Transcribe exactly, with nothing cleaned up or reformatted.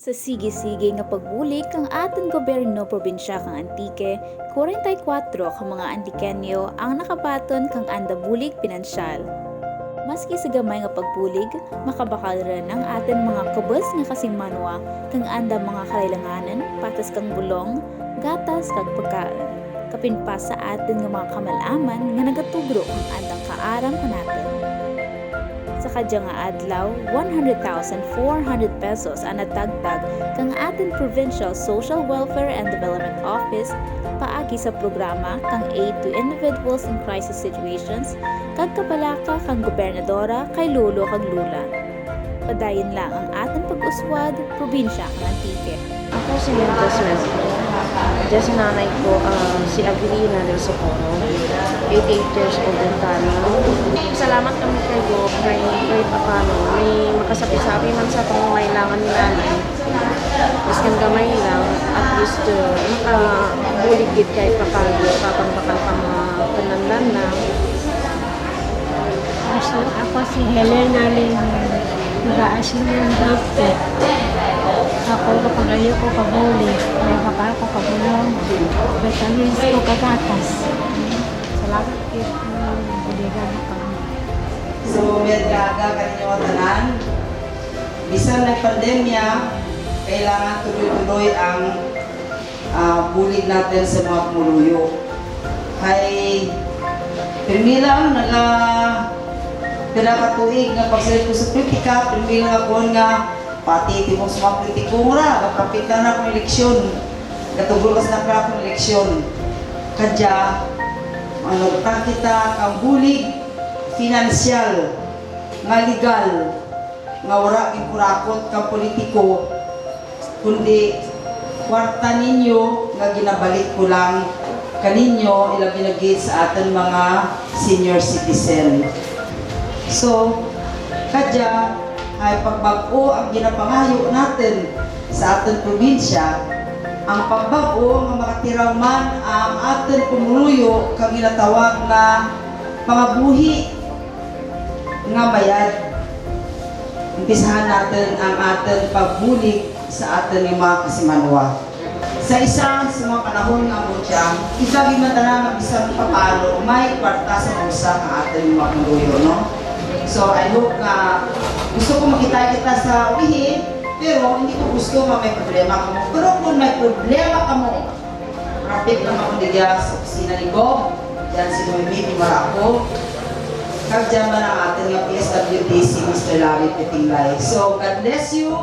Sa sige-sige nga pagbulig kang atun gobyerno probinsya kang Antique, kwarenta y kwatro ka mga Antiqueño ang nakabaton kang anda bulig pinansyal. Maski sa gamay nga pagbulig, makabakal run ang atun mga kubos nga kasimanwa kang anda mga karailanganun, patas kang bulong, gatas kag pagkaun. Kapin pa sa atun nga mga kamal-aman nga nagatugro kang andang kaaram kanatun. Sa kadya nga adlaw, one hundred thousand four hundred pesos ang natagtag kang atun Provincial Social Welfare and Development Office paagi sa programa kang Aid to Individuals in Crisis Situations kag kabalaka kang gobernadora kay Lolo kag Lola. Padayon lang ang atun pag-uswag, probinsya kang Antique. Ako si Mendes Mestre. Dya si nanay ko, ah, si Avelina del Socorro, eighty-eight years old din tana. Salamat kami kay Gob, kay, kay papano, may makasapi-sapi man sa pangangailangan ni nanay. Maskin gamay lang, at least, ah, makabulig gid kay papano, papangbakal pa mga panandan na. Aso, ako si Helena Lim, taga Asingan, Leyte. Ako, kapangayo ko kabulig, may bakal ko kabulong, vitamins ko kagatas. Salamat kit, buligan ko. So, mayad nga aga kaninyo tanan. Bisan may pandemya, kailangan tuloy-tuloy ang ah, bulig natun sa mga pumuluyo. Kay, pirmi lang, naga, pira ka tuig nga pagsalig ko sa politika, pirmi lang ako nga, pati timo sa mga politiko ra, kapit na ang akun eleksyon. Gatugro ka sa akun eleksyon. Kadya, ano, ta kita kang bulig, pinansyal, nga legal, nga wara ginkurakot kang politiko, kundi kwarta ninyo nga ginabalik ko lang kaninyo, ilabi na gid sa atun mga senior citizen. So, kadya, hay pagbag-o ang ginapangayo natun sa atun probinsya, ang pagbag-o nga makatiraw man ang atun pumuluyo kang ginatawag nga pangabuhi nga mayad. Umpisahan natun ang atun pagbulig sa atun nga mga kasimanwa. Sa isa sa mga panahon nga amo dya, kita gid man tana nga bisan papano may kwarta sa bulsa kang atun mga pumuluyo, no? So, I hope nga gusto ko makita kita sa ulihi, pero hindi ko gusto nga may problema kamo. Pero kung may problema kamo, rapit lang ako digya sa opisina ni Gob, dyan si Noemi, di wara ako. Kag dyan man ang atun nga P S W D, si Mister Larry Petinglay. So, God bless you.